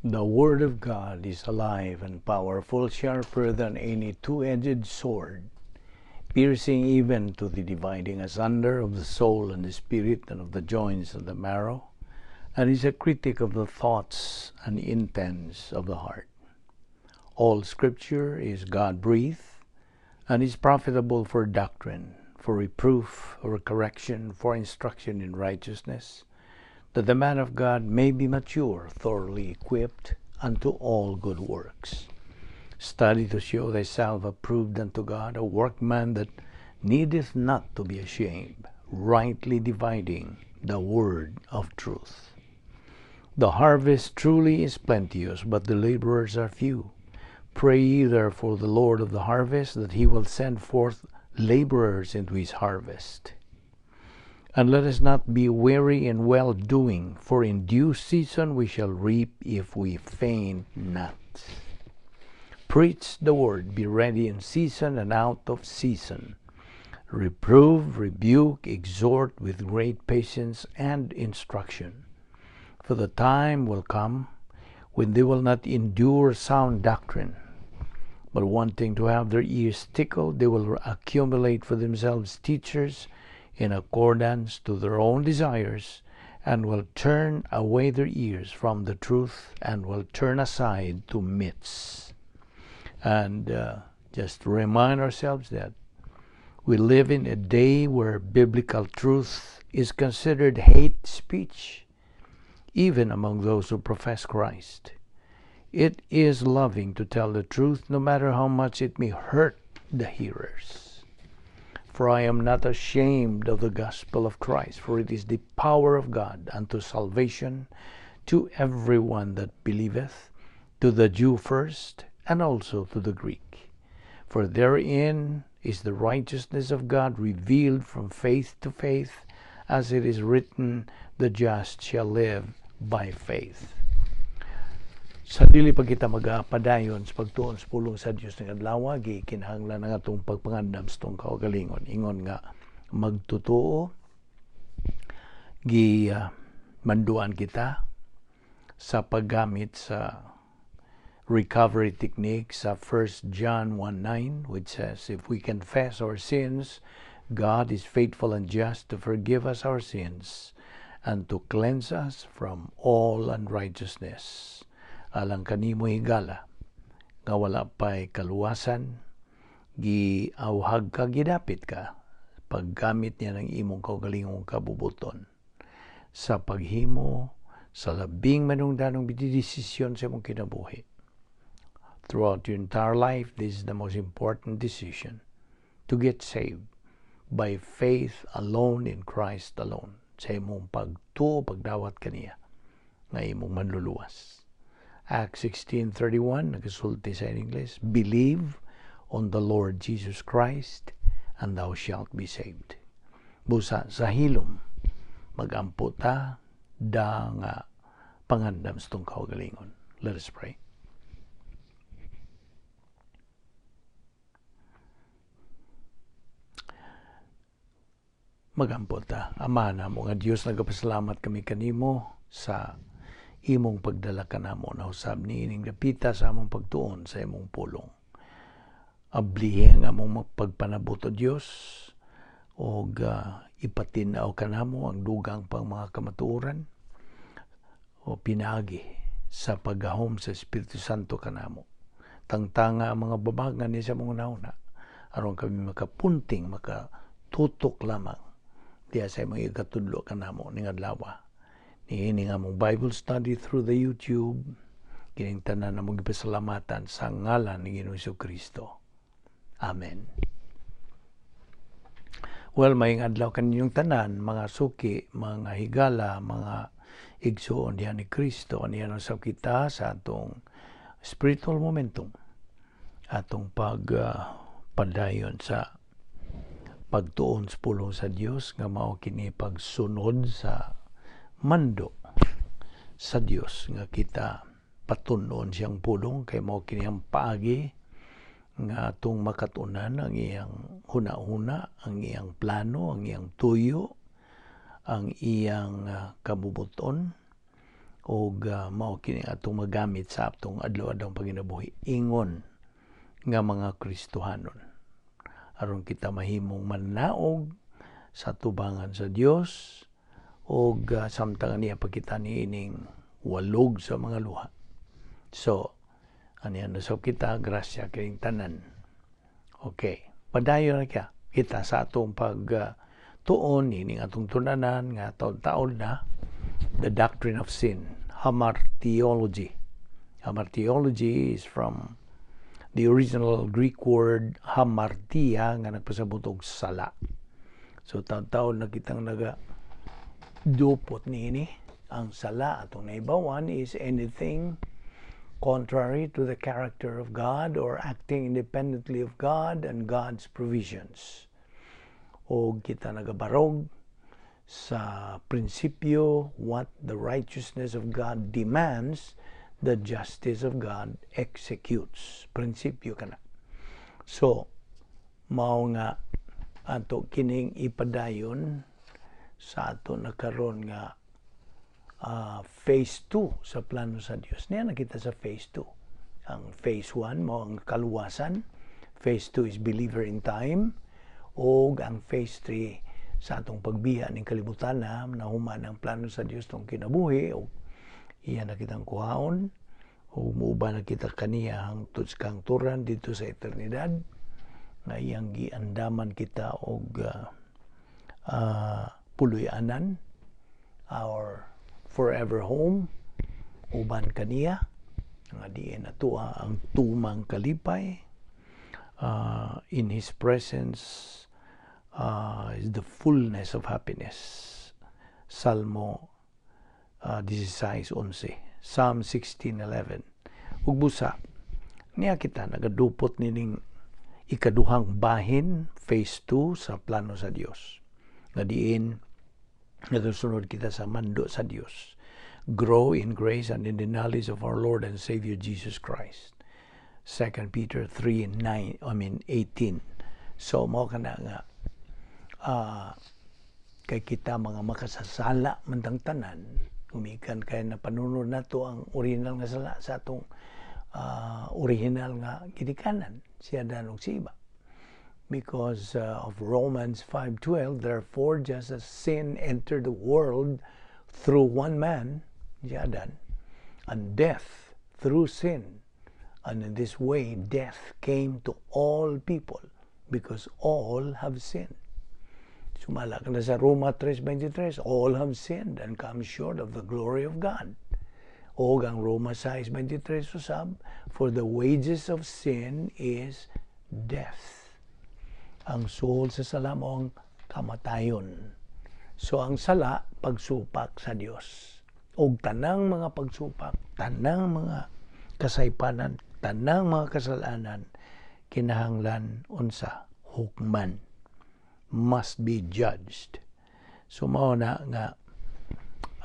The Word of God is alive and powerful, sharper than any two-edged sword, piercing even to the dividing asunder of the soul and the spirit and of the joints and the marrow, and is a critic of the thoughts and intents of the heart. All Scripture is God-breathed and is profitable for doctrine, for reproof, for correction, for instruction in righteousness, that the man of God may be mature, thoroughly equipped unto all good works. Study to show thyself approved unto God, a workman that needeth not to be ashamed, rightly dividing the word of truth. The harvest truly is plenteous, but the laborers are few. Pray ye therefore the Lord of the harvest that he will send forth laborers into his harvest. And let us not be weary in well-doing, for in due season we shall reap if we faint not. Preach the word, be ready in season and out of season. Reprove, rebuke, exhort with great patience and instruction. For the time will come when they will not endure sound doctrine, but wanting to have their ears tickled, they will accumulate for themselves teachers in accordance to their own desires, and will turn away their ears from the truth and will turn aside to myths. And just to remind ourselves that we live in a day where biblical truth is considered hate speech, even among those who profess Christ. It is loving to tell the truth, no matter how much it may hurt the hearers. For I am not ashamed of the gospel of Christ, for it is the power of God unto salvation to everyone that believeth, to the Jew first, and also to the Greek. For therein is the righteousness of God revealed from faith to faith, as it is written, the just shall live by faith. Sa dili pa kita magapadayon sa pagtuon sa pulong sa Dios ng adlaw, gikinahanglan ang atong pagpangandam sa atong kaugalingon. Ingon nga magtotoo, gi manduan kita sa paggamit sa recovery technique sa 1 John 1:9, which says, if we confess our sins, God is faithful and just to forgive us our sins and to cleanse us from all unrighteousness. Alang kanimo, higala, nga wala pa'y kaluwasan, giawhag ka, gidapit ka, paggamit niya ng imong kaugalingong kabubuton sa paghimo sa labing manungdanong desisyon sa imong kinabuhi. Throughout your entire life, this is the most important decision, to get saved by faith alone in Christ alone. Sa imong pagtuo, pagdawat kaniya, nga imong manluluwas. Acts 16:31, nagasulti sa English, believe on the Lord Jesus Christ and thou shalt be saved. Busa sa hilom, magampo ta, da nga pangandam sa itong kaugalingon. Let us pray. Magampo ta. Ama namo nga Dios, nagapasalamat kami kanimo sa imong pagdala kanamo na usab niining dapita sa among pagtuon sa imong pulong. Ablihi ang among pagpanabot o Dios, og ipatin-aw kanamo ang dugang pang mga kamatuoran o pinaagi sa paggahom sa Espiritu Santo kanamo. Tangtanga ang mga babagan niya sa mga nauna, aron kami makapunting, makatutok lamang diya sa imong ikatudlo kanamo ning adlaw. Niini nga mong Bible study through the YouTube, kining tanan na mong gipasalamatan sa ngalan ni Ginoong Jesucristo. Amen. Maayong adlaw kaninyong tanan, mga suki, mga higala, mga igsuon diha ni Kristo. Aniya na usab kita sa atong spiritual momentum, atong pagpadayon sa pagtuon sa pulong sa Dios nga mao kini pagsunod sa mando sa Dios nga kita patun-on siyang pulong, kay mao kini ang paagi nga atong makatunan ang iyang huna-huna, ang iyang plano, ang iyang tuyo, ang iyang kabubuton. Ug mao kini atong magamit sa atong adlaw-adlaw paginabuhi ingon nga mga Kristohanon, aron kita mahimong manaog sa tubangan sa Dios ug samtang niya pa kita niining walog sa mga luha. So, aniya na kita, grasya kayong tanan. Okay, padayon na kaya kita sa atong pag tuon ining atong tun-anan nga taon-taon na, the doctrine of sin, hamartiology. Hamartiology is from the original Greek word hamartia, nga nagpasabot og sala. So taon-taon na kitang naga dupot niini. Ang sala, atong naibawan, is anything contrary to the character of God or acting independently of God and God's provisions. O kita nagabarog sa prinsipyo, what the righteousness of God demands, the justice of God executes. Prinsipyo kana. So, mao nga ato kining ipadayon sa ato na karon nga phase 2 sa plano sa Dios. Niya nakita sa phase 2. Ang phase 1 mao ang kaluwasan. Phase 2 is believer in time. O ang phase 3 sa atong pagbiya ning kalibutan na nahuman ang plano sa Dios tong kinabuhi o iya na kitang kuhaon o muuban na kita kaniya hangtod sa kahangturan dito sa eternidad nga iyang giandaman kita og puloy-anan, our forever home, uban kaniya nga diin atoa ang tumang kalipay. In His presence is the fullness of happiness. Salmo 16:11, Psalm 16:11. Ug busa niya kita nagadupot nining ikaduhang bahin, phase 2 sa plano sa Dios, nga diin nagasunod kita sa mando sa Dios. Grow in grace and in the knowledge of our Lord and Savior Jesus Christ. 2 Peter 3:9, I mean 18. So mao kana nga kay kita mga makasasala man tang tanan, gumikan kay na panunod nato ang original nga sala sa atong original nga ginikanan, si Adan ug si Eva, because of Romans 5:12, "Therefore, just as sin entered the world through one man," si Adan, "and death through sin, and in this way death came to all people because all have sinned." Sumala ka na sa Roma 3:23, "All have sinned and come short of the glory of God." O ang Roma 6:23 usab, "For the wages of sin is death." Ang suhol sa sala mao ang kamatayon. So ang sala, pagsupak sa Dios. Og tanang mga pagsupak, tanang mga kasaypanan, tanang mga kasalanan, kinahanglan unsa? Hukman, must be judged. So mao na nga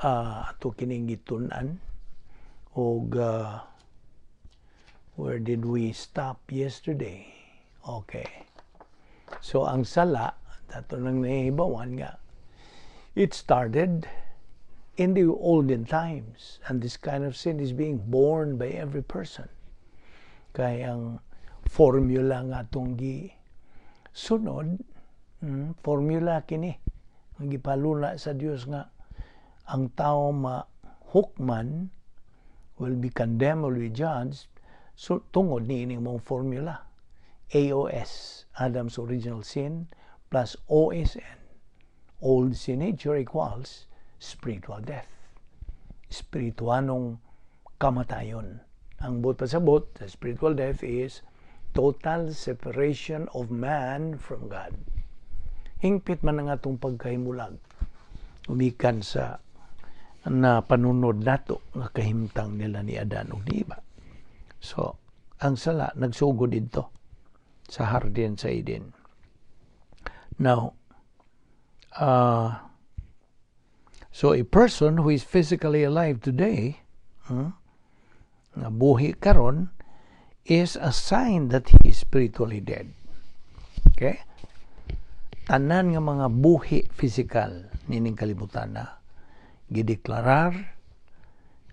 ato kining gitun-an og where did we stop yesterday? Okay. So ang sala, ato nang nahibawan nga it started in the olden times, and this kind of sin is being borne by every person. Kay ang formula nga atong gi sunod, formula kini ang gipaluna sa Dios nga ang tao mahukman, will be condemned, will be judged, so tungod ni ining mong formula, AOS, Adam's original sin, plus OSN, old sin nature, equals spiritual death, spirituanong kamatayon. Ang buot pasabot the spiritual death is total separation of man from God. Hingpit man ang atong pagkahimulag umikan sa na panunod nato nga kahimtang nila ni Adan ug ni Eva. So, ang sala nagsugod didto sa hardin sa Eden. Now, so a person who is physically alive today, nga buhi karon, is a sign that he is spiritually dead. Okay? Tanan nga mga buhi physical nining kalibutan na gideklarar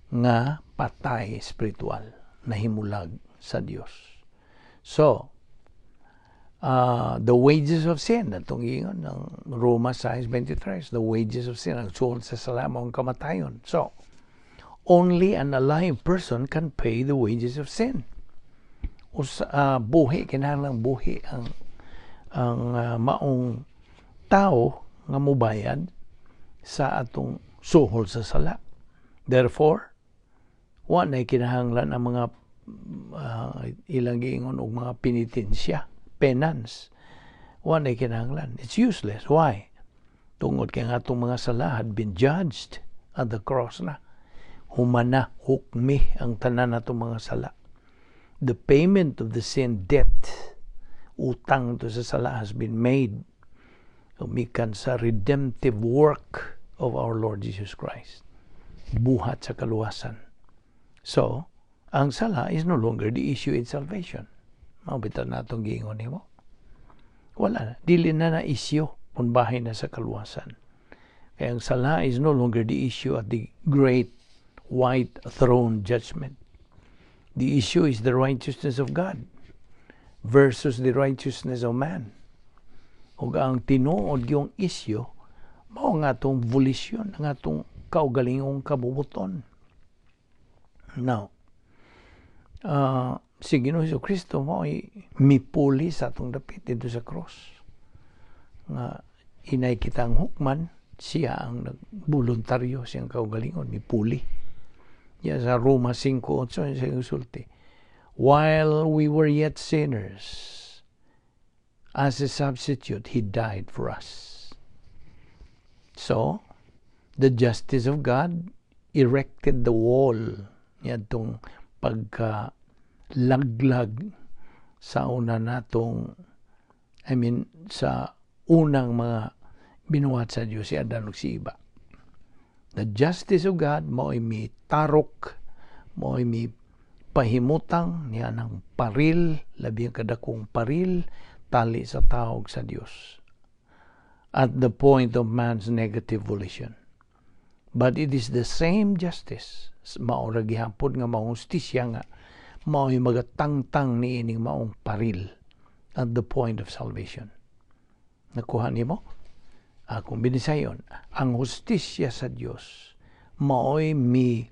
Nga patay spiritual, nahimulag sa Dios. So, the wages of sin, atong giingon ng Roma 6:23, the wages of sin, ang suhol sa sala ang kamatayon. So, only an alive person can pay the wages of sin. Buhi, kinahanglang buhi ang maong tao nga mubayad sa atong suhol sa sala. Therefore, wa na kinahanglan ang mga ilang giingon og mga penitensya, penance. Wa na kinahanglan. It's useless. Why? Tungod kay ang atong mga sala had been judged at the cross na. Humana, hukmi ang tanan natong mga sala. The payment of the sin debt, utang to sa sala, has been made umikan sa redemptive work of our Lord Jesus Christ. Buhat sa kaluwasan. So, ang sala is no longer the issue in salvation. Mao bitaw natong giingon nimo. Wala na. Dili na na issue kung bahin na sa kaluwasan. Kaya ang sala is no longer the issue at the great white throne judgment. The issue is the righteousness of God versus the righteousness of man. Ug ang tinuod yung issue mao nga atong volition, ang atong kaugalingong kabubuton. Now, si Ginoo Hesus Kristo mao mipuli sa atong dapit dito sa cross. Nga inay kitang hukman, siya ang nagboluntaryo, siyang kaugalingon, mipuli. Ya sa Roma 5:8 siya sulti. While we were yet sinners, as a substitute, He died for us. So, the justice of God erected the wall niadtong pagka laglag sa una natong, I mean, sa unang mga binuhat sa Dios, si Adan ug si Eva. The justice of God mao'y mitarok, mao'y mi pahimutang niya ng paril, labi ang kadakong paril, tali sa tao ug sa Dios at the point of man's negative volition. But it is the same justice, mao ra gihapon nga maong hustisya nga mao'y magatangtang niining maong paril at the point of salvation. Nakuha nimo? Akong binisayon, ang hustisya sa Dios mao'y mi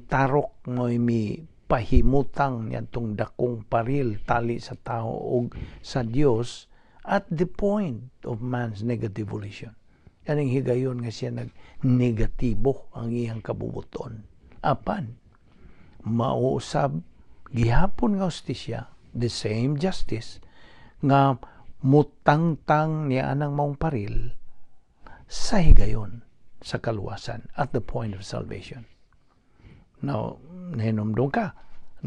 tarok, mao'y mi pahimutang niadtong dakong paril tali sa tao ug sa Dios at the point of man's negative volition. Kaning higayon nga siya nag-negatibo ang iyang kabubuton. Apan, mauusab gihapon nga hustisya, the same justice, nga mutangtang niya anang maong paril sa higayon sa kaluwasan at the point of salvation. Now, nahinomdong ka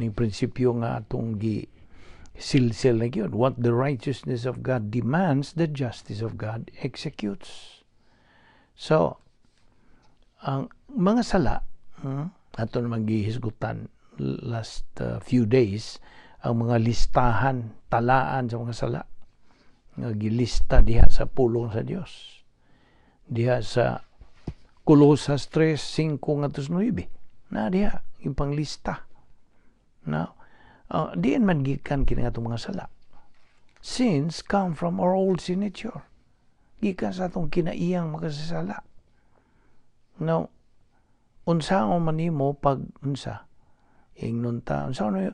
ning prinsipyo nga atong gi silsil na gyud. What the righteousness of God demands, the justice of God executes. So, ang mga sala, ato naman gihisgutan last few days, ang mga listahan, talaan sa mga sala, nga gilista diha sa pulong sa Dios. Diha sa Kolosas 3, 5 ngadto 9. Na diha, yung panglista. Now, diin man gikan kini atong mga sala? Sins come from our old sin nature. Gikan sa atong kinaiyang makasasala. Now, unsa man nimo pag unsa ingnon ta, unsa no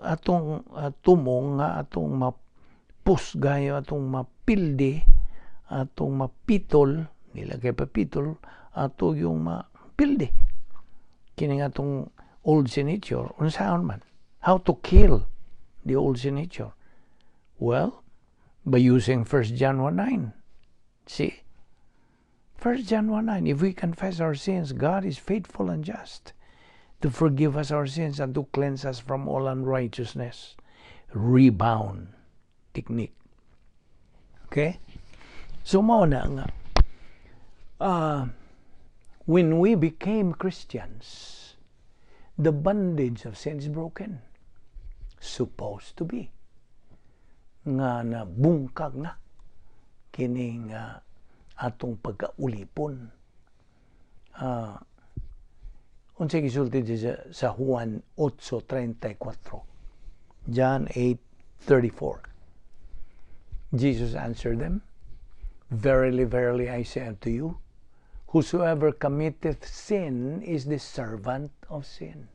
atong tumong nga atong mapusgay, atong mapildi, atong mapitol nila kay papitol ato yung mapildi kini atong old sin nature? Unsaon man, how to kill the old sin nature? Well, by using 1 John 1:9. See, 1 John 1:9: "If we confess our sins, God is faithful and just to forgive us our sins and to cleanse us from all unrighteousness." Rebound technique. Okay? So mao na nga when we became Christians, the bondage of sin is broken. Supposed to be. Nga na bungkag na kining atong pagkaulipon. Unsay gisulti sa Juan 8:34? John 8:34. Jesus answered them, "Verily, verily, I say unto you, whosoever committeth sin is the servant of sin."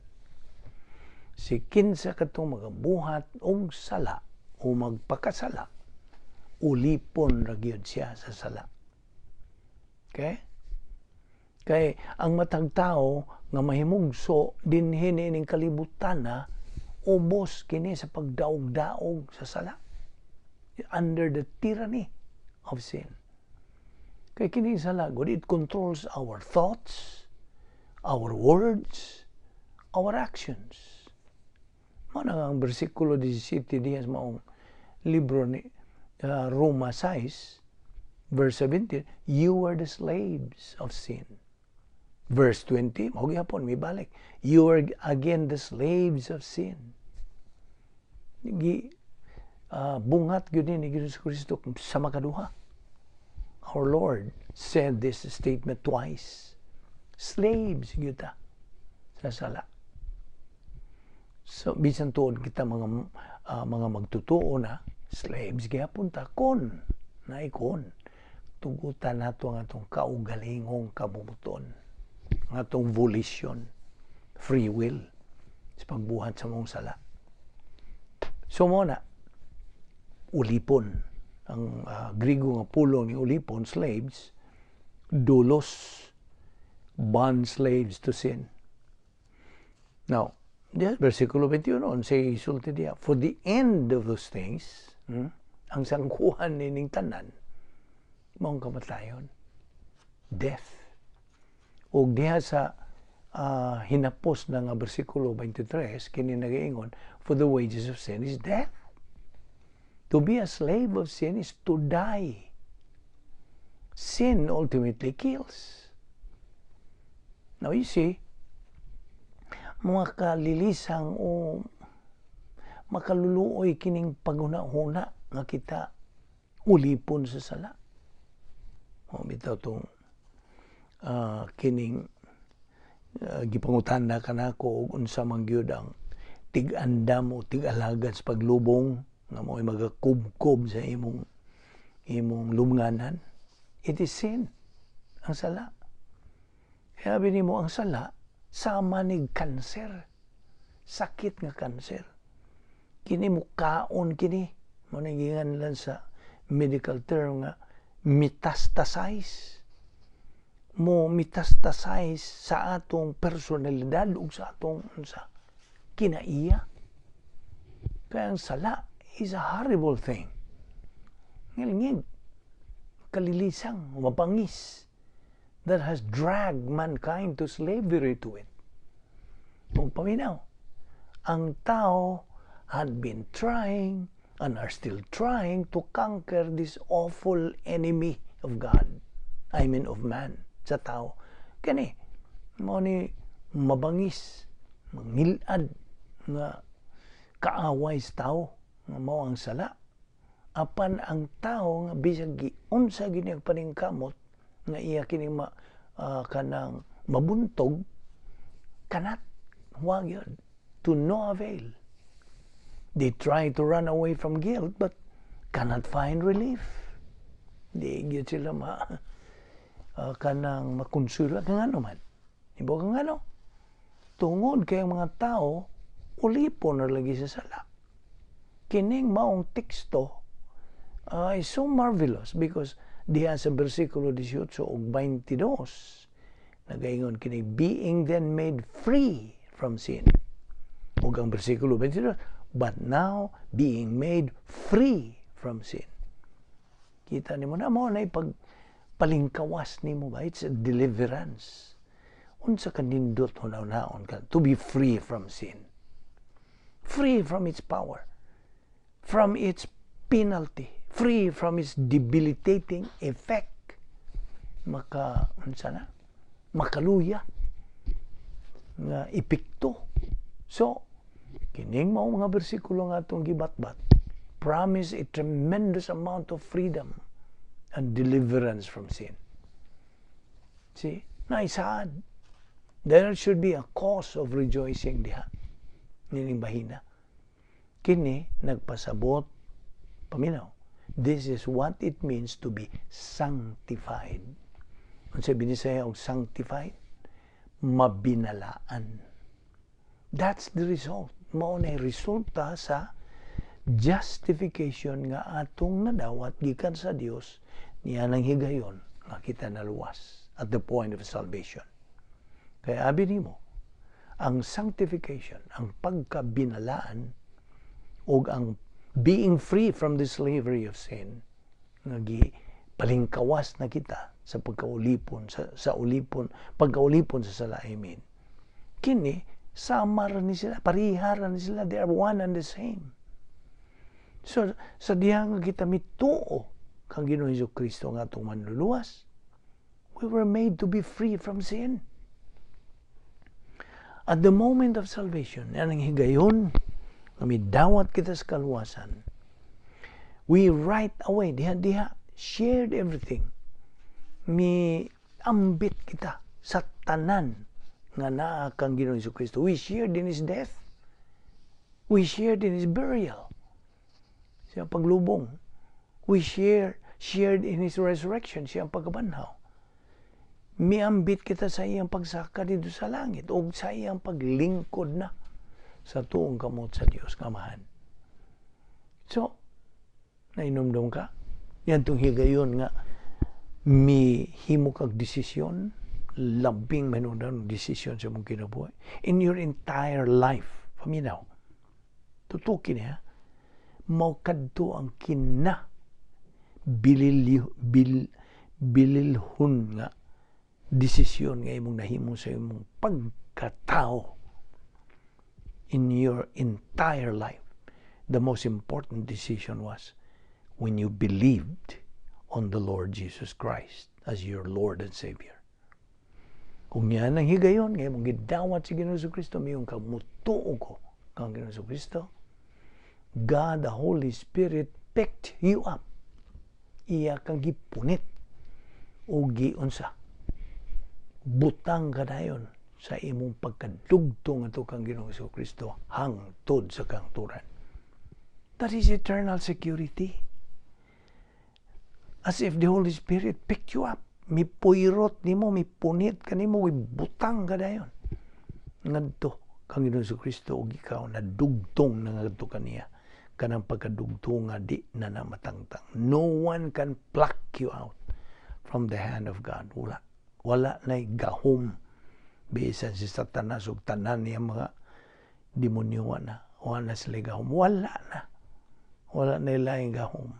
Si kinsa katong magabuhat og sala o magpakasala, ulipon ra gyud siya sa sala. Okay? Kay ang matag tao nga mahimugso dinhi niining kalibutan na ubos kini sa pagdaog-daog sa sala. Under the tyranny of sin. Kay kini sala gud, it controls our thoughts, our words, our actions. Mao na ang bersikulo 17 diya sa maong libro ni Roma 6, verse 17, "You were the slaves of sin." Verse 20, mao gihapon, may balik. "You are again the slaves of sin." Gi bungat gyud ni Jesus Kristo sa makaduha. Our Lord said this statement twice. Slaves gyud ta sa sala. So bisan tuod kita mga magtutuo na, slaves gihapon ta kon naikon tugutan nato ang atong kaugalingong kabumuton, ang atong volition, free will sa pagbuhat sa maong sala. So mao na, ulipon. Ang Grigo nga pulong ni ulipon, slaves, doulos, bond slaves to sin. Now, diya, versikulo 21, unsay isulti diya? For the end of those things, ang sangkuhan nining tanan, maong kamatayon. Death. Ug diha sa hinapos na nga bersikulo 23, kini nagaingon, "For the wages of sin is death." To be a slave of sin is to die. Sin ultimately kills. Now you see, mga kalilisang o makaluluoy kining paghuna-huna nga kita ulipon sa sala. O bitaw tong kining gipangutan na kanako og unsa man gyud ang tig-andam o tig-alagad sa paglubong nga mo'y magakubkob sa imong lubnganan. It is sin, ang sala. Kaya nimo ang sala sama nig kanser. Sakit nga kanser. Kini mo kaon kini. Mao na lang sa medical term nga metastasize. Mo metastasize sa atong personalidad ug sa atong unsa kinaiya. Kaya ang sala is a horrible thing. Ngilngig, kalilisang, mabangis, that has dragged mankind to slavery to it. Kung paminaw, ang tao had been trying and are still trying to conquer this awful enemy of God. I mean of man, sa tao. Kani, mao ni mabangis, mangilad nga kaaway sa tao nga mao ang sala. Apan ang tao nga bisag giunsa gini ang paningkamot nga iya kining kanang mabuntog, cannot, wa gyud, to no avail. They try to run away from guilt but cannot find relief. Di gyud sila ma kanang makonsuelo. Kang ano man ibo, kang ano, tungod kay ang mga tao ulipon na lagi sa sala. Kining maong teksto is so marvelous because diha sa bersikulo 18 ug 22 nagaingon kini, "Being then made free from sin," ug ang bersikulo 22, "But now being made free from sin." Kita nimo na mao na pag palingkawas nimo ba? It's a deliverance. Unsa kanindot hunaw-naon ka to be free from sin, free from its power, from its penalty, free from its debilitating effect? Maka unsa na, makaluya nga epekto. So kining mao mga bersikulo nga atong gibatbat promise a tremendous amount of freedom and deliverance from sin. See, naisaad. There should be a cause of rejoicing diha. Nining bahina. Kini nagpasabot, paminaw. This is what it means to be sanctified. Unsa Binisaya og sanctified? Mabinalaan. That's the result. Mao na resulta sa justification nga atong nadawat gikan sa Dios niya nang higayon nga kita naluwas at the point of salvation. Kaya abi nimo, ang sanctification, ang pagkabinalaan ug ang being free from the slavery of sin nga palingkawas na kita sa pagkaulipon sa ulipon, pagkaulipon sa sala, I mean. Kini sama ra ni sila, pareha ra ni sila, they are one and the same. So sa diha nga kita mituo kang Ginoong Hesus Kristo nga atong manluluwas, we were made to be free from sin. At the moment of salvation, yan ang higayon, nga midawat kita sa kaluwasan, we right away, diha-diha, shared everything. Mi ambit kita sa tanan nga naa kang Ginoong Hesus Kristo. We shared in His death. We shared in His burial. Sa paglubong. We shared in His resurrection, siyang pagkabanhaw. Miambit kita sa iyang pagsaka dito sa langit o sa iyang paglingkod na sa tuong kamot sa Dios nga Amahan. So, nainomdom ka? Yan tong higayon nga mihimo kag desisyon, labing mahinungdanon desisyon sa imong kinabuhi. In your entire life, paminaw. Tutuki niya, mao kadto ang kina bilil, bil, bililhon nga desisyon nga imong nahimo sa imong pagkatao in your entire life. The most important decision was when you believed on the Lord Jesus Christ as your Lord and Savior. Kung yan ang higayon, nga imong gidawat si Ginoong Kristo, miingon ka, "Mutuo ko kang Ginoong Kristo," God, the Holy Spirit, picked you up. Iya kang gipunit o giunsa. Butang ka dayon sa imong pagkadugtong ato kang Ginoong Kristo hangtod sa kangturan. That is eternal security. As if the Holy Spirit picked you up. Mipuyrot nimo, mipunit ka nimo, butang ka dayon ngadto kang Ginoong Kristo ug ikaw nadugtong na ngadto kaniya, kanang pagkadugtong nga di na namatangtang. No one can pluck you out from the hand of God. Wala. Wala na gahom. Bisan si Satanas ug tanan niya mga demonyo, na. Wala na sila gahom. Wala na. Wala na ilaing gahom.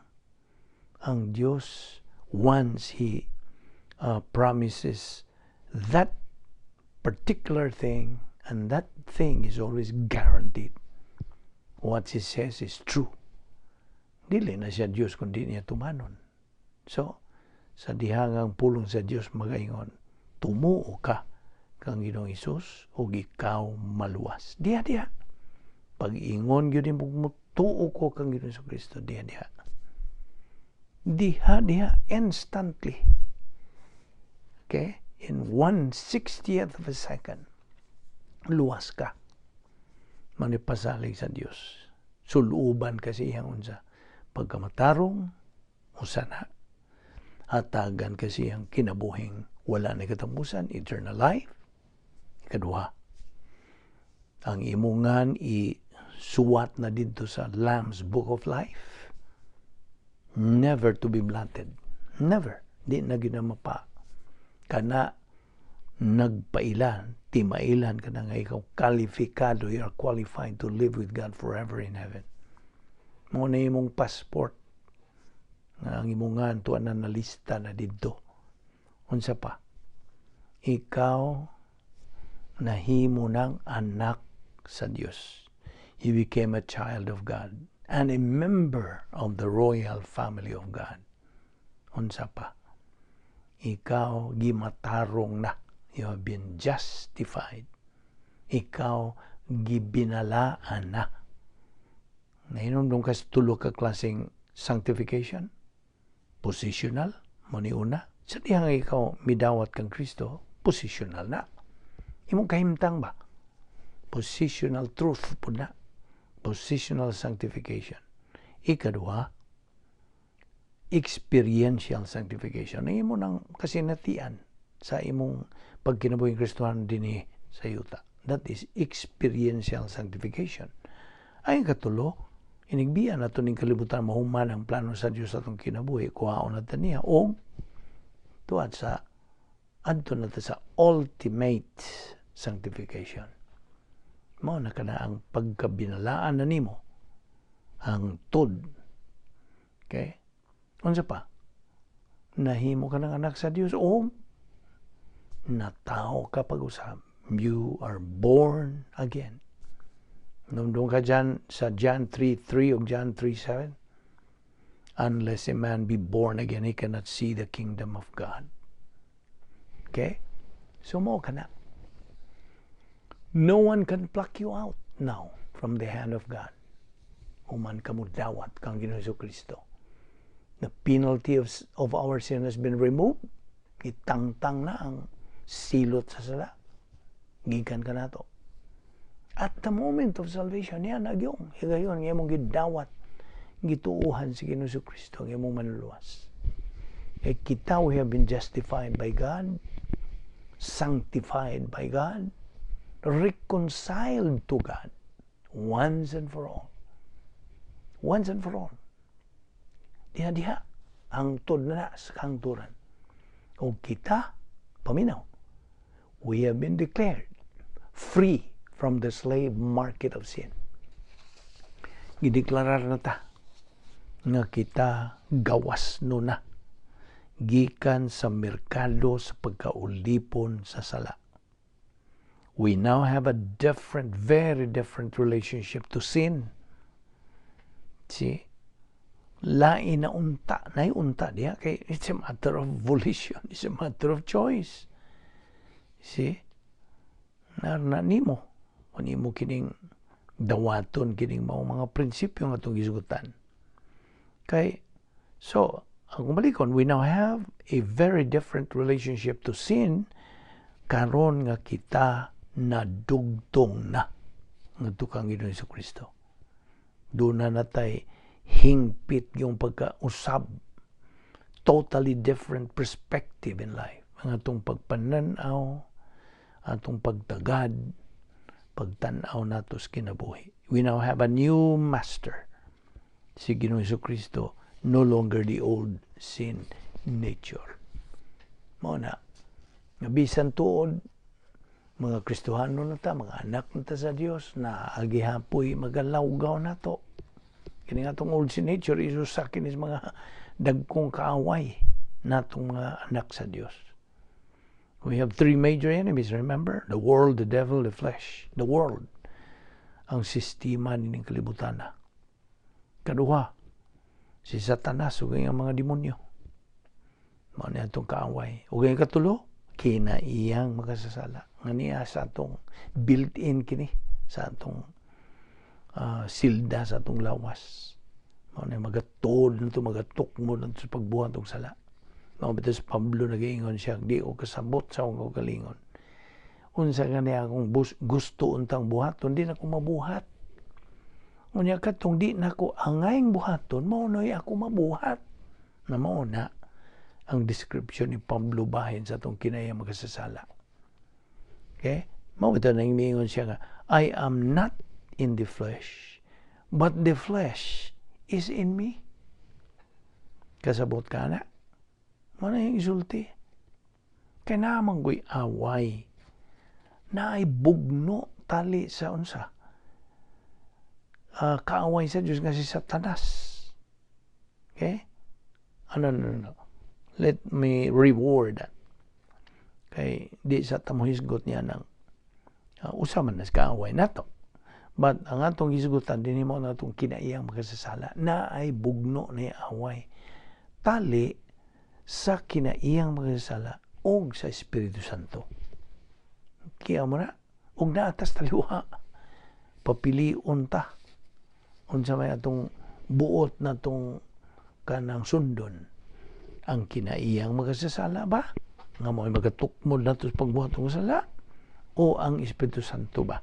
Ang Diyos, once He promises that particular thing, and that thing is always guaranteed. What He says is true. Dili na siya Diyos kung di niya tumanon. So, sa dihangang pulong sa Diyos magaingon, "Tumuo ka kang Ginoong Hesus ug ikaw maluwas." Diha diha. Pag-ingon gyud nimo, "Mutuo ko kang Ginoong Kristo," diha diha. Diha diha, instantly. Okay? In 1/60th of a second, luwas ka. Manipasalig sa Dios. Suluban kasi iyang unsa? Pagkamatarong, usa na. Hatagan kasi ang kinabuhing wala na katapusan, eternal life. Ikaduha, ang imungan i suwat na didto sa Lamb's Book of Life. Never to be blotted. Never. Di na ginamapa. Kana nagpailan, timailan ka na nga ikaw kalifikado, you are qualified to live with God forever in heaven. Mao na imong passport nga ang imong ngan na nalista na didto. Unsa pa? Ikaw nahimo ng anak sa Dios. You became a child of God and a member of the royal family of God. Unsa pa? Ikaw gimatarong na. You have been justified. Ikaw gibinalaan na. Nahinomdom ka sa tulo ka klaseng sanctification? Positional, mo ni una. Sa dihang ikaw midawat kang Kristo, positional na. Imong kahimtang ba? Positional truth pud na. Positional sanctification. Ikaduha, experiential sanctification. Ang imo nang kasinatian sa imong pagkinabuhing Kristohanon dinhi sa yuta. That is experiential sanctification. Ay katulo, inigbiya nato ning kalibutan, mahuman ang plano sa Dios sa atong kinabuhi, kuhaon nato niya og tuad sa adto na sa ultimate sanctification. Mao na kana ang pagkabinalaan na nimo ang tud. Okay? Unsa pa? Nahimo ka ng anak sa Dios o natawo ka pag-usab. You are born again. Numdum ka dyan sa John 3:3 o John 3:7. Unless a man be born again, he cannot see the kingdom of God. Okay? So mao ka na. No one can pluck you out now from the hand of God. Human ka mo dawat kang Ginoong Kristo. The penalty of our sin has been removed. Itangtang na ang silot sa sala. Gikan ka nato. At the moment of salvation, yan nagyong. Higayon, nga imong gidawat, gituuhan si Ginoong Kristo, ang imong manluluwas. Kay kita, we have been justified by God, sanctified by God, reconciled to God, once and for all. Once and for all. Diha-diha, hangtod na sa kahangturan. O kita, paminaw, we have been declared free from the slave market of sin. Gideklarar na ta nga kita gawas no na gikan sa merkado sa pagkaulipon sa sala. We now have a different, very different relationship to sin. See? Lain na unta, nay unta diya kay it's a matter of volition, it's a matter of choice. See? Na nimo kung nimo kining dawaton kining mao mga prinsipyo nga atong gisugutan. Kay so ang kumalikon, we now have a very different relationship to sin karon nga kita nadugtong na ngadto kang Ginoong Kristo. Doon na natay hingpit yung pagkausab, totally different perspective in life. Ang atong pagpananaw, atong pagtagad, pagtan-aw nato sa kinabuhi. We now have a new master. Si Ginoong Kristo, no longer the old sin nature. Mao na, nga bisan tuod, mga Kristohano na ta, mga anak na ta sa Dios, na agihapoy magalawgaw na to. Kini nga atong old sin nature, is usa kini mga dagkong kaaway natong mga anak sa Dios. We have three major enemies, remember? The world, the devil, the flesh. The world. Ang sistema nining kalibutan na. Kaduha, si Satanas ug ang mga demonyo. Mao ni atong kaaway. Ug ang katulo, kinaiyang makasasala. Nga niya sa atong built-in kini sa atong silda sa atong lawas. Mao ni magatod nato, magatukmo nato sa pagbuhat og sala. Mao bitaw si Pablo, nagaingon siya, "Di ko kasabot sa akong kaugalingon. Unsa gani akong gusto untang buhaton, di na ko mabuhat. Unya katong di na ko angayng buhaton, mao na'y ako mabuhat." Na mao na ang description ni Pablo bahin sa atong kinaya makasasala. Okay? Mao bitaw nang miingon siya nga, "I am not in the flesh, but the flesh is in me." Kasabot ka na? Mao na yung isulti. Kay naman ko'y away na ay bugno tali sa unsa. Kaaway sa Diyos nga si Satanas. Okay? Ano, no, no. Let me reword that. Kay di sa tamohisgot niya ng usa man nas kaaway nato. But ang atong hisgutan dinhi mo na atong kinaiyang makasasala na ay bugno na away tali sa kinaiyang makasasala og sa Espiritu Santo. Kiya mo na, og naatas taliwa, papilion ta unsa may atong buot na tong kanang sundon, ang kinaiyang makasasala ba nga mo ay magatukmod nato sa pagbuhat og sala O ang Espiritu Santo ba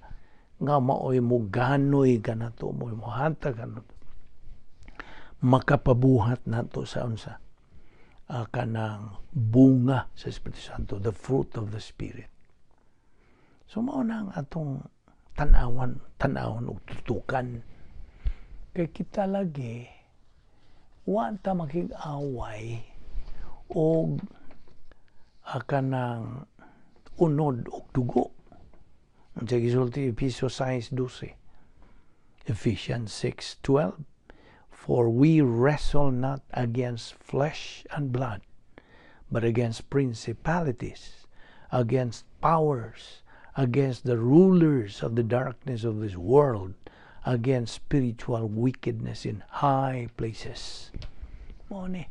nga maoy mo ganoy kanato, mo mohatag kanato, makapabuhat nato sa unsa, kanang bunga sa Espiritu Santo, the fruit of the Spirit? So mao na ang atong tan-awan, tan-awon ug tutukan, kay kita lagi wa ta makig-away og kanang unod og dugo. Unsa gisulti Efeso 6:12? Ephesians 6:12. "For we wrestle not against flesh and blood, but against principalities, against powers, against the rulers of the darkness of this world, against spiritual wickedness in high places." Mao ni.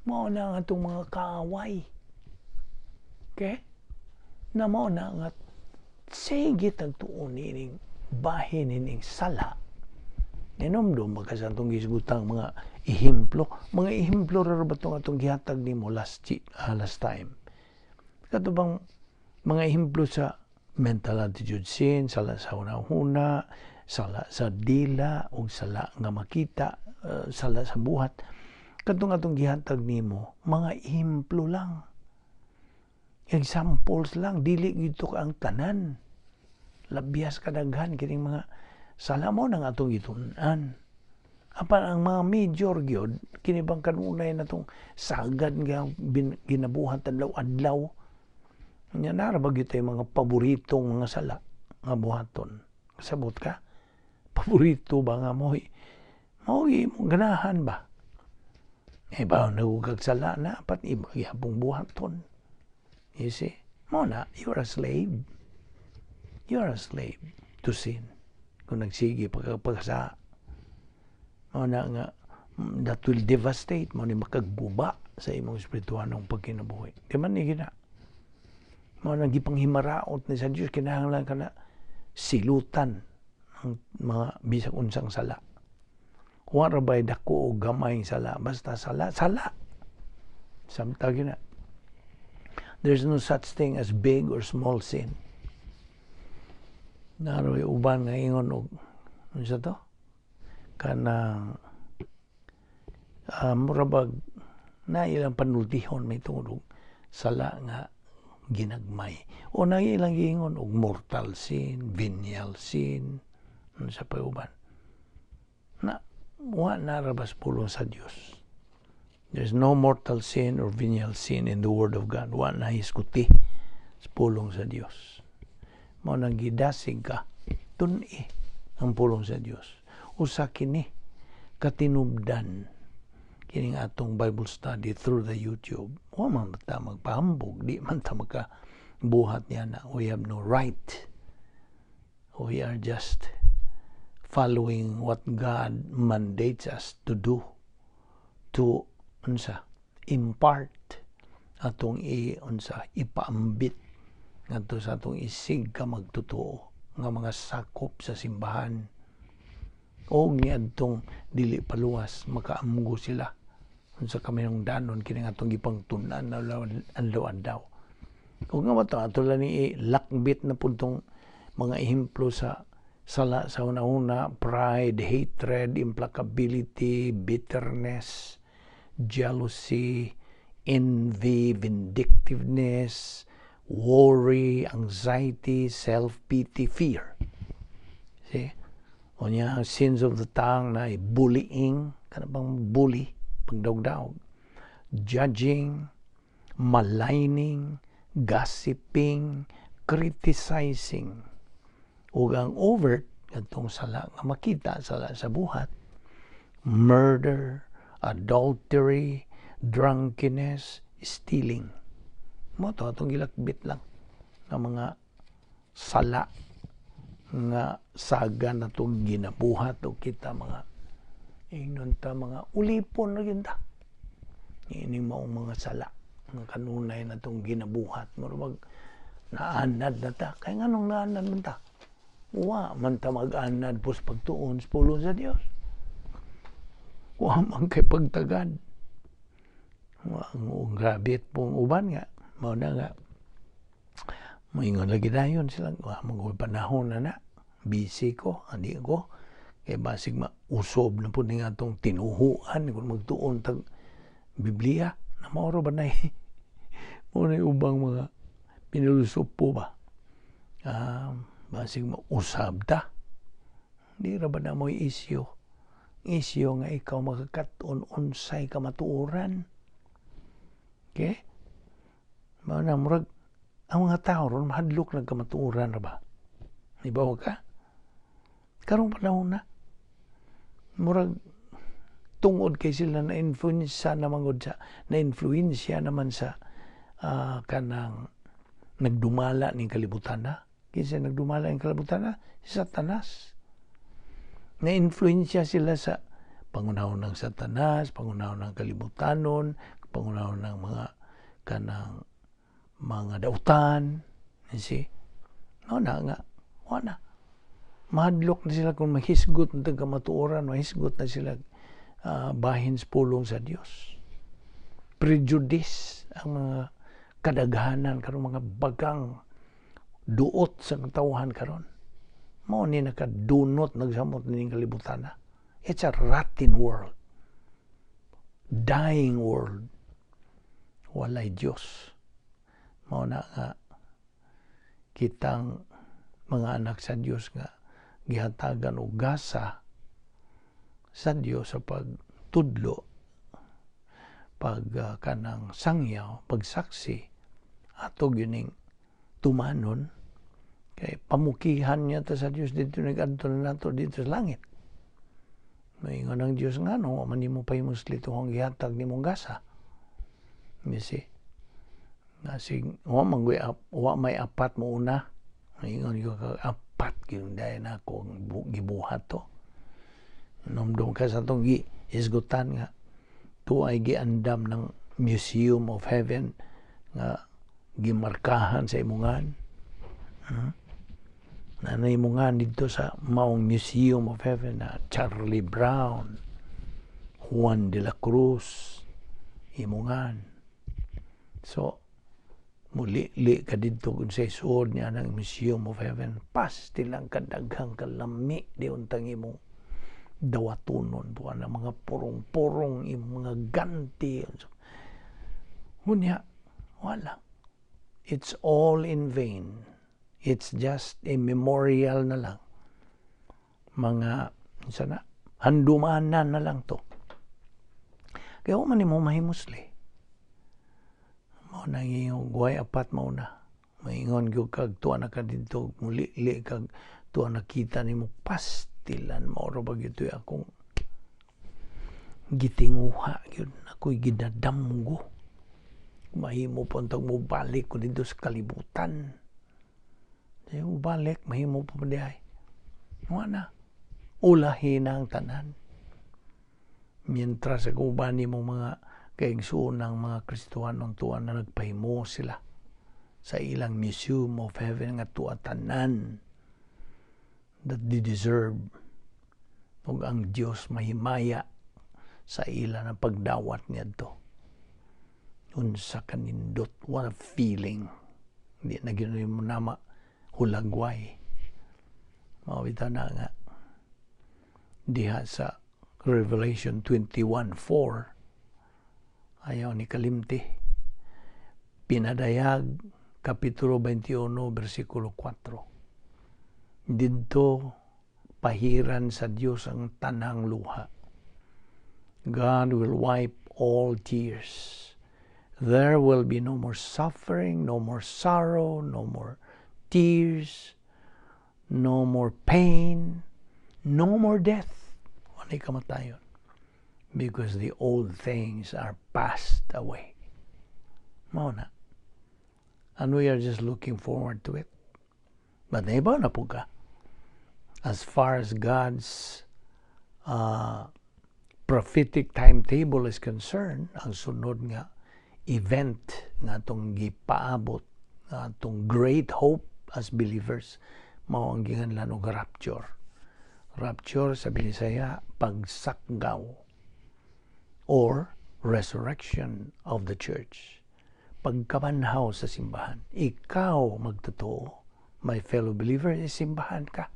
Mao na ang atong mga kaaway. Okay? Na mao na nga sige tagtuon nining bahin nining sala. Ninomdom ba ka sa atong gisgutang mga ehemplo? Mga ehemplo ra ba itong atong gihatag nimo last time? Kato bang mga ehemplo sa mental attitude sin, sala sa hunahuna, sala sa dila, ug sala nga makita, sala sa buhat. Katong atong gihatag nimo, mga ehemplo lang. Examples lang, dili gito ang tanan. Labyas kadaghan kining mga sala mo nang atong gitun-an. Apan ang mga major gyud, kini bang kanunay na tong sagad nga ginabuhat adlaw-adlaw. Nya nara ba gyud mga paboritong mga sala nga buhaton? Kasabot ka? Paborito ba nga mo mao imong ganahan ba? Eh ba nagugag sala na pat iba gyapong buhaton. You see? Mo na, you're a slave. You're a slave to sin. Kung nagsige pagkapagsa, mo na nga that will devastate mo ni makaguba sa imong espirituhanong pagkinabuhi. Di man ni gina. Mo nang gipanghimaraot ni sa Dios, kinahanglan ka na silutan ang mga bisag unsang sala. Wa ra bay dako o gamay sala, basta sala, sala. Samtang gina. There's no such thing as big or small sin. Naroy uban nga ingon og unsa to? Kanang murabag na ilang panultihon may tungod og sala nga ginagmay. O na ilang giingon og mortal sin, venial sin, unsa pa uban. Na wa na ra bas pulong sa Dios. There's no mortal sin or venial sin in the Word of God. Wa na hisguti sa pulong sa Dios. Mao nang gidasig ka, tun-i ang pulong sa Dios. Usa kini katinubdan kining atong Bible study through the YouTube. Wa man ta magpahambog, di man ta makabuhat niya na. We have no right. We are just following what God mandates us to do, to unsa, impart atong i unsa, ipaambit ngadto sa atong isig ka magtotoo nga mga sakop sa simbahan o niadtong dili paluwas makaamgo sila unsa kaminungdanon kini atong gipangtun-an adlaw-adlaw. Ug nga mato ato lang ni lakbit na pud tong mga ehemplo sa sala sa una-una: pride, hatred, implacability, bitterness, jealousy, envy, vindictiveness, worry, anxiety, self-pity, fear. See? O niya, sins of the tongue na bullying, kana bang bully, pagdaog-daog, judging, maligning, gossiping, criticizing. Ug ang overt, katong sala nga makita, sala sa buhat, murder, adultery, drunkenness, stealing. Mo to atong gilakbit lang nga mga sala nga saga na itong ginabuhat o kita mga ingnon ta mga ulipon na gyud ta ini maong mga sala nga kanunay na itong ginabuhat. Murag naanad na ta. Kay nganong naanad man ta? Wa man ta mag-anad pos pagtuon sa pulong sa Dios. Wa man kay pagtagad. Wa, ang grabe pong uban nga mao na nga. Moingon lagi dayon sila, "Wa man ko'y panahon na na. Busy ko, andi ko. Kay basig mausob na pud ning atong tinuhuan kung magtuon tag Biblia." Na mao ra ba nay mao na ubang mga pinulosopo ba? Basig mausab ta. Di ra ba na mo'y isyu? Isyu nga ikaw makakat-on unsay kamatuoran. Okay? Mao na murag ang mga tao ron mahadlok ng kamatuoran ra ba? Ibaw ka? Karong panahon na murag tungod kay sila na influensya naman gud sa na influensya naman sa kanang nagdumala ning kalibutan na. Kinsa nagdumala ning kalibutan na? Si Satanas. Na influensya sila sa pangunahon ng Satanas, pangunahon ng kalibutanon, pangunahon ng mga kanang mga dautan, you see? No na nga, wala. Mahadlok na sila kung mahisgot na kamatuoran, mahisgot na sila bahin sa pulong sa Dios. Prejudice ang mga kadaghanan karon, mga bagang duot sa katawhan karon. Mao ni nakadunot nagsamot ning kalibutan na. It's a rotten world. Dying world. Walay Dios. Mao na nga kitang mga anak sa Dios nga gihatagan og gasa sa Dios sa pagtudlo, pag kanang sangyaw, pagsaksi, ato gyuning tumanon kay pamukihan niya ta sa Dios dito nag-adto na nato dito sa langit. Moingon ang Dios nga no man nimo pahimusli ang gihatag nimong gasa. You see? Nasig wa man wa may apat mo una. Moingon ko ka apat gyud dahil na ako ang gibuhat to. Numdum ka sa atong gihisgutan nga tuay giandam ng Museum of Heaven nga gimarkahan sa imungan. Nanay mo nga dito sa maong Museum of Heaven na Charlie Brown, Juan de la Cruz, imungan. So, muli li ka dito kung sa isuod niya ng Museum of Heaven, pastil lang kadaghang kalami di untang imong dawatonon po na mga purong-purong imong mga ganti. Ngunya, wala. It's all in vain. It's just a memorial na lang. Mga, sana, handumanan na lang to. Kaya man mo mahimusli. Mao na iyong guhay apat mao na. Maingon gyud kag tuwa na ka didto, muli li kag tuwa nakita nimo pastilan mao ra ba gyud akong gitinguha gyud ako'y gidadamgo. Mahimo pa untag mo balik ko dito sa kalibutan. Di mo balik, mahimo pa pa diay. Wa na. Ulahi na ang tanan. Mientras sa uban mo mga kaigsuon ng mga Kristohanong tuwa na nagpahimo sila sa ilang Museum of Heaven nga tuwa tanan that they deserve ug ang Dios mahimaya sa ila na pagdawat niadto. Unsa kanindot, what a feeling. Hindi na gyud mo nama hulagway. Mao bitaw na nga diha sa Revelation 21:4, ayaw ni kalimti. Pinadayag Kapitulo 21 versikulo 4. Didto pahiran sa Dios ang tanang luha. God will wipe all tears. There will be no more suffering, no more sorrow, no more tears, no more pain, no more death. Walay kamatayon. Because the old things are passed away. Mao na. And we are just looking forward to it. But naibaw na po ka. As far as God's prophetic timetable is concerned, ang sunod nga event nga atong gipaabot, nga atong great hope as believers, mao ang ginganlan og rapture. Rapture sa Binisaya, pagsakgaw or resurrection of the church. Pagkabanhaw sa simbahan. Ikaw magtotoo, my fellow believer, simbahan ka.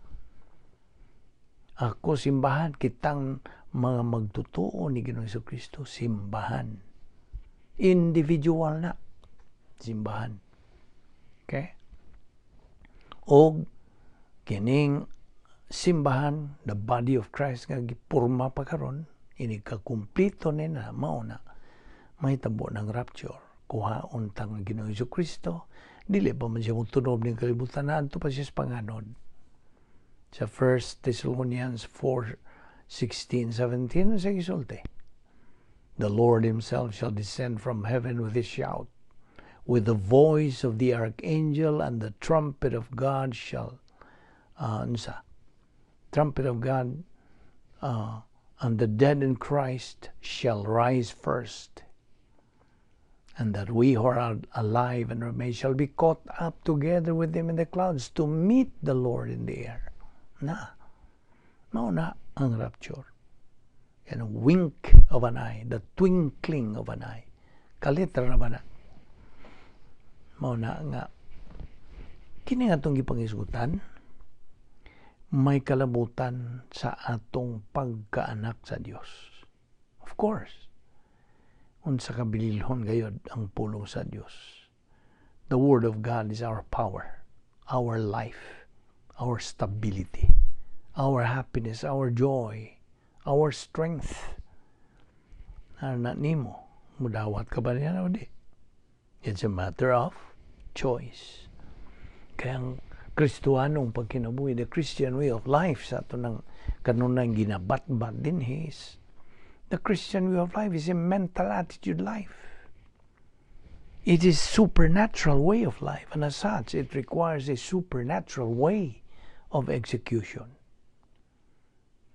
Ako simbahan, kitang mga magtotoo ni Ginoong Kristo, simbahan. Individual na simbahan. Okay? Og kining simbahan, the body of Christ nga gipurma pa karon, inig kakumpleto ni na mao na mahitabo ng rapture. Kuhaon tang Ginoong Kristo, dili pa man siya motunob ning kalibutan, adto pa siya sa panganod. Sa 1 Thessalonians 4, 16, 17, sa gisulti, "The Lord himself shall descend from heaven with a shout, with the voice of the archangel and the trumpet of God shall, unsa? Trumpet of God, and the dead in Christ shall rise first. And that we who are alive and remain shall be caught up together with them in the clouds to meet the Lord in the air." Na. Mao na ang rapture. And a wink of an eye, the twinkling of an eye. Kalit ra ba na? Mao na nga kini nga atong gipangisgutan may kalabutan sa atong pagkaanak sa Dios. Of course. Unsa ka bililhon gayod ang pulong sa Dios. The Word of God is our power, our life, our stability, our happiness, our joy, our strength. Na nimo, mudawat ka ba niya o di? It's a matter of choice. Kaya ang Kristohanong pagkinabuhi, the Christian way of life sa ato ng kanunang ginabatbat din is, the Christian way of life is a mental attitude life. It is supernatural way of life, and as such, it requires a supernatural way of execution.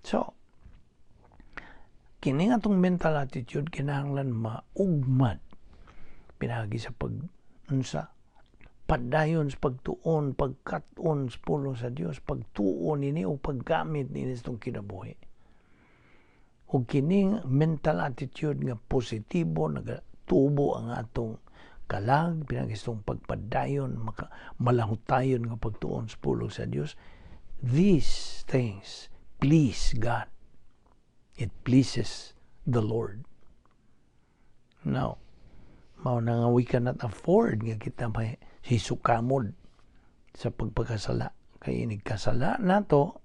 So, kini nga atong mental attitude kinahanglan maugmad pinagi sa pag unsa padayon sa pagtuon, pagkat-on sa pulong sa Dios, pagtuon nini o paggamit nini sa itong kinabuhi. O kining mental attitude nga positibo, nagatubo ang atong kalag, pinagi sa itong pagpadayon, maka, malahutayon nga pagtuon sa pulong sa Dios, these things please God. It pleases the Lord. Now, mao na nga we cannot afford nga kita may hisukamod sa pagpakasala. Kay inig kasala nato,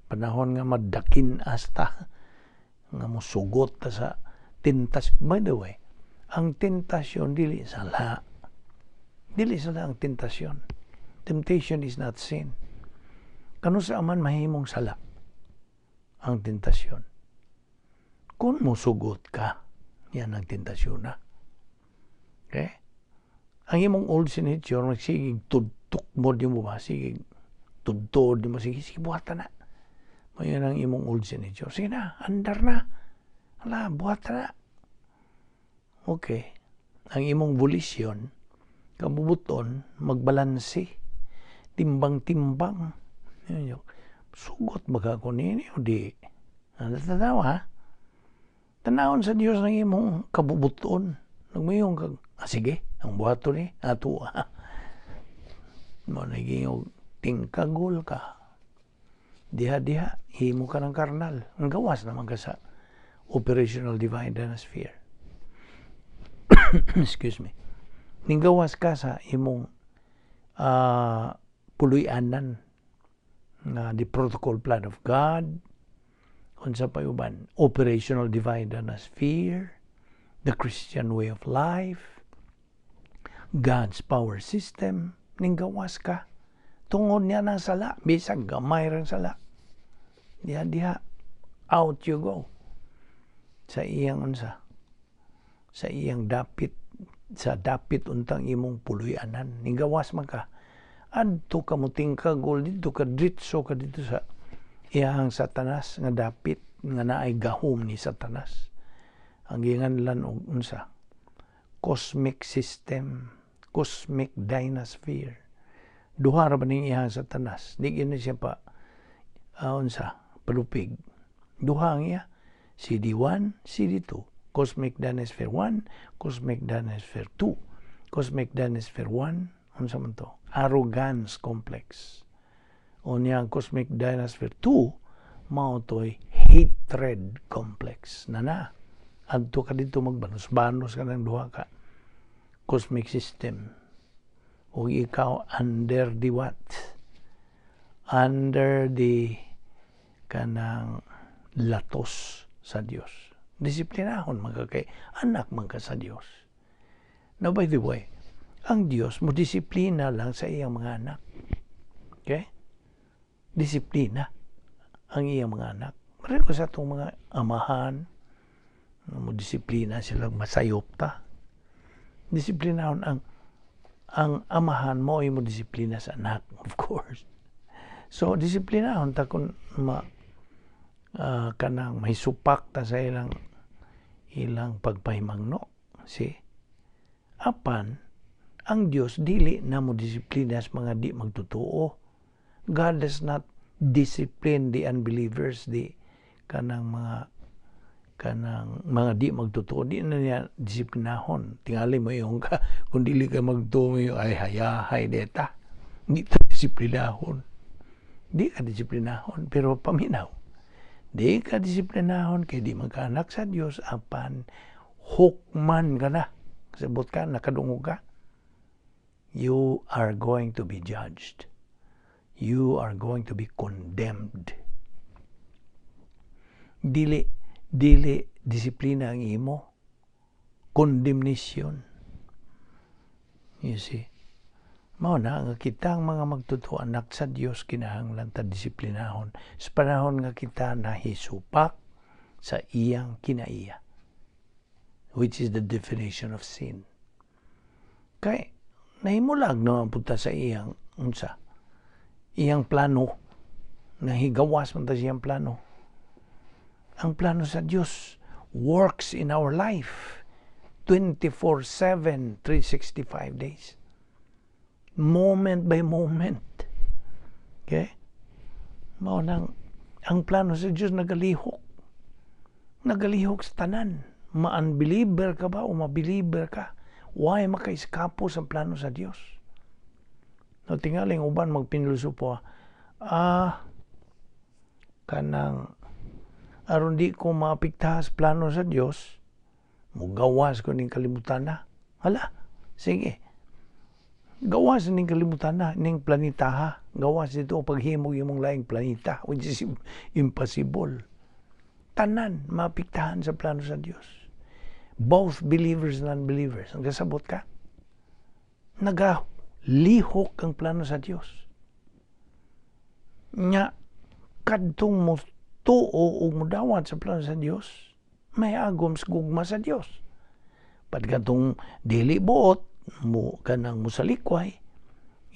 panahon nga madakin asta nga mosugot ta sa tentas. By the way, ang tentasyon dili sala. Dili sala ang tentasyon. Temptation is not sin. Kano sa man mahimong sala ang tentasyon? Kung mosugot ka, yan ang tentasyon na. Okay? Ang imong old nature, magsigig tudtok mo di mo ba? Sige, tudtod di mo, sige, sige, buhatan na. Mayan ang imong old nature. Sige na, andar na. Ala, buhatan na. Okay. Ang imong volition, kabubuton, magbalanse. Timbang-timbang. Yun yun. Sugot ba ka ko nini o di? Ano tanaw ha? Tanawon sa Dios ng imong kabubuton. Nagmayong kag, ah, sige, ang buhaton ni, ato ha. Mo naging tingkagol ka. Diha-diha, himo ka ng karnal. Ang gawas naman ka sa operational divine sphere. Excuse me. Ninggawas ka sa imong puloy-anan nga the protocol plan of God, unsa pa uban, operational divine sphere, the Christian way of life, God's power system. Ninggawas ka tungod niya ng sala, bisag gamay rang sala. Diha diha, out you go sa iyang unsa, sa iyang dapit, sa dapit untang imong puloy-anan. Ninggawas man ka, adto ka mo tingkagol dito ka, dritso ka dito sa iyang Satanas nga dapit nga naay gahom ni Satanas, ang ginganlan og unsa, cosmic system, cosmic dynasphere. Duha ra ba ning iyang Satanas? Di gyud siya pa unsa, palupig. Duha ang iya, CD1, CD2, cosmic dynasphere 1, cosmic dynasphere 2. Cosmic Dynasphere 1, unsa man to? Arrogance complex. Unya ang Cosmic Dynasphere 2, mao to'y hatred complex. Na. Adto ka dito, magbanos-banos ka ng duha ka cosmic system. O ikaw under the what? Under the kanang latos sa Dios. Disiplinahon man ka kay anak man ka sa Dios. Now, by the way, ang Dios mo disiplina lang sa iyang mga anak. Okay? Disiplina ang iyang mga anak. Pareho ko sa atong mga amahan, mo disiplina sila, masayop ta. Disiplinahon ang amahan mo ay mo disiplina sa anak, of course. So, disiplinahon ta kung ma, kanang may supak ta sa ilang ilang pagpahimangno. See? Apan, ang Dios dili na mo disiplina sa mga di magtotoo. God does not discipline the unbelievers, the kanang mga di magtotoo, di na niya disiplinahon. Tingali mo yung ka, kung dili ka magtuo, ay hayahay deta. Di ta disiplinahon. Di ka disiplinahon, pero paminaw. Di ka disiplinahon kay di magkaanak sa Dios, apan hukman ka na. Sabot ka, nakadungog ka. You are going to be judged. You are going to be condemned. Dili, dili disiplina ang imo. Condemnation. You see? Mao na nga kitang mga magtotoo, anak sa Dios, kinahanglan ta disiplinahon sa panahon nga kita nahisupak sa iyang kinaiya, which is the definition of sin. Kay nahimulag naman punta sa iyang unsa, iyang plano, nahigawas man ta sa iyang plano. Ang plano sa Dios works in our life 24/7, 365 days, moment by moment. Okay? Mao nang ang plano sa Dios nagalihok. Nagalihok sa tanan. Ma-unbeliever ka ba o ma-believer ka? Why makaiskapo sa plano sa Dios? No, tingaling uban magpinulso kanang aron di ko maapektahan sa plano sa Dios, mugawas ko ning kalibutan na. Hala, sige. Gawas ning kalibutan na, ning planeta ha. Gawas dito paghimog imong laing planeta, which is impossible. Tanan maapektahan sa plano sa Dios. Both believers and unbelievers. Ang kasabot ka? Nagalihok ang plano sa Dios. Nya, kadtong mo tuo ug mudawat sa plano sa Dios, may agom sa gugma sa Dios. Padkatong dili buot, mo kanang musalikway,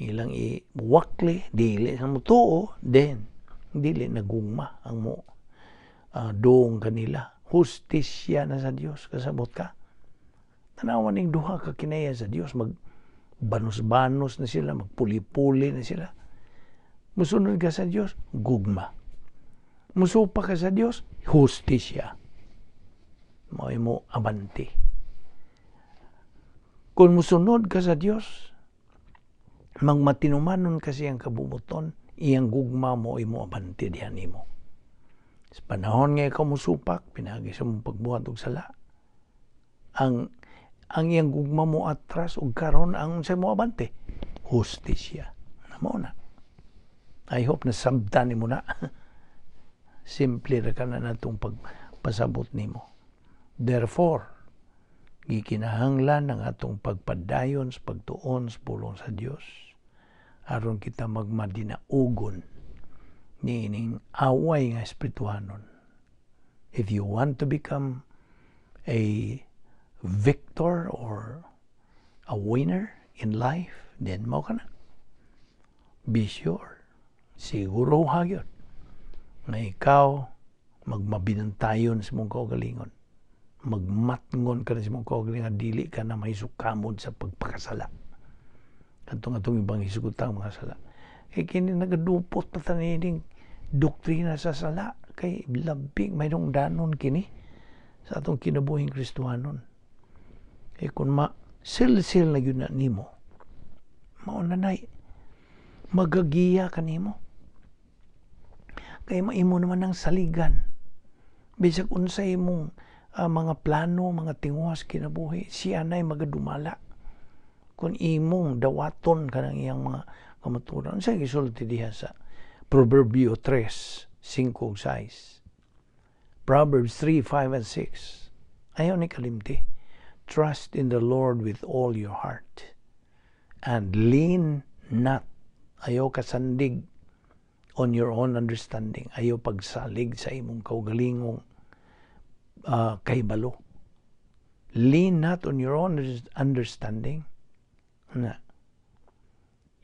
ilang i-wakli, dili sa mutuo, then dili nagugma ang mo doong kanila. Hustisya na sa Dios, kasabot ka. Tanawan ning duha ka kinaya sa Dios, mag banos-banos na sila, magpuli-puli na sila. Musunod ka sa Dios, gugma. Musupa ka sa Dios, hustisya. Mao mo abante. Kung musunod ka sa Dios, magmatinumanon kasi ang kabubuton, iyang gugma mo imo abante diha nimo. Sa panahon nga ikaw musupak, pinagi sa mong pagbuhat og sala, ang iyang gugma mo atras ug karon ang unsay mo abante, hustisya. Mao na. I hope na sabtan nimo na. Simple ra ka na natong pagpasabot nimo. Therefore, gikinahanglan ang atong pagpadayon sa pagtuon sa pulong sa Dios aron kita magmadinaugon niining away nga espirituhanon. If you want to become a victor or a winner in life, then mao ka na. Be sure. Siguro magyud na ikaw magmabinantayon sa mong kaugalingon. Magmatngon ka na sa mong kaugalingon, dili ka na may sukamod sa pagpakasala. Katong atong ibang hisgutang mga sala. Kay kini nagadupot pa tanining doktrina sa sala kay labing may danon kini sa atong kinabuhing Kristohanon. Kay kung ma Silsil na gyud na nimo. Mao na nay magagiya kanimo. Kay maimo naman ang saligan. Bisag unsay imong mga plano, mga tinguhas kinabuhi, siya na'y magadumala. Kung imong dawaton kanang iyang mga kamatuoran. Unsa gisulti diha sa Proverbio 3, 5 ug 6? Proverbs 3, 5 and 6. Ayaw ni kalimti. Trust in the Lord with all your heart and lean not. Ayaw kasandig on your own understanding. Ayaw pagsalig sa imong kaugalingong kahibalo. Lean not on your own understanding. Na.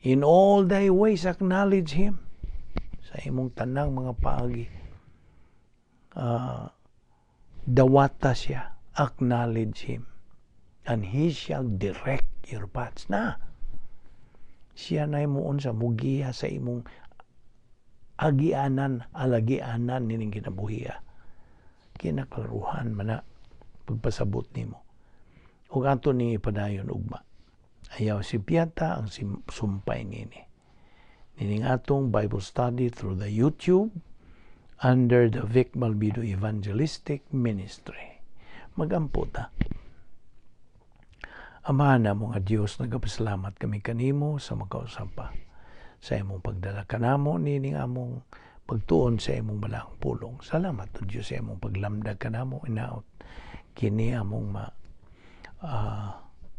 In all thy ways acknowledge Him. Sa imong tanang mga paagi. Dawata siya. Acknowledge Him. And He shall direct your paths. Na. Siya na mo unsa, mugiya sa imong agianan, alagianan nining kinabuhiya. Kinaklaruhan man na pagpasabot nimo. Ug ato ni ipadayon ugma. Ayaw sipyata ang sumpay nini. Nining atong Bible study through the YouTube under the Vic Malbido Evangelistic Ministry. Magampo ta. Amahan namo nga Dios, nagapasalamat kami kanimo sa makausap pa sa imong pagdala kanamo nining among pagtuon sa imong balaang pulong. Salamat o Dios sa imong paglamdag kanamo inaot kini among ma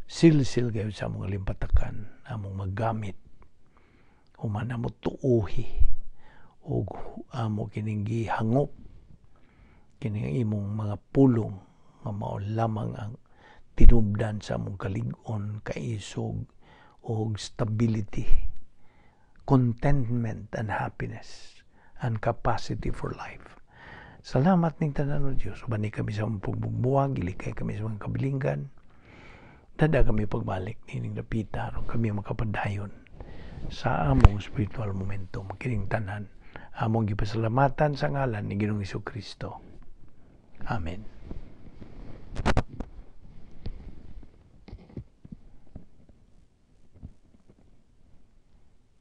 silsil gayon sa among limpatakan, among magamit human amo tuuhi ug amo kining gihangop kining imong mga pulong nga mao lamang ang tinubdan sa among kalig-on, kaisog ug stability, contentment and happiness and capacity for life. Salamat ning tanan o Dios. Ubani kami sa among pagbugbuwag, ilikay kami sa mga kabilinggan. Dada kami pagbalik nining dapita aron kami makapadayon sa among spiritual momentum. Kining tanan among gipasalamatan sa ngalan ni Ginoong Kristo. Amen.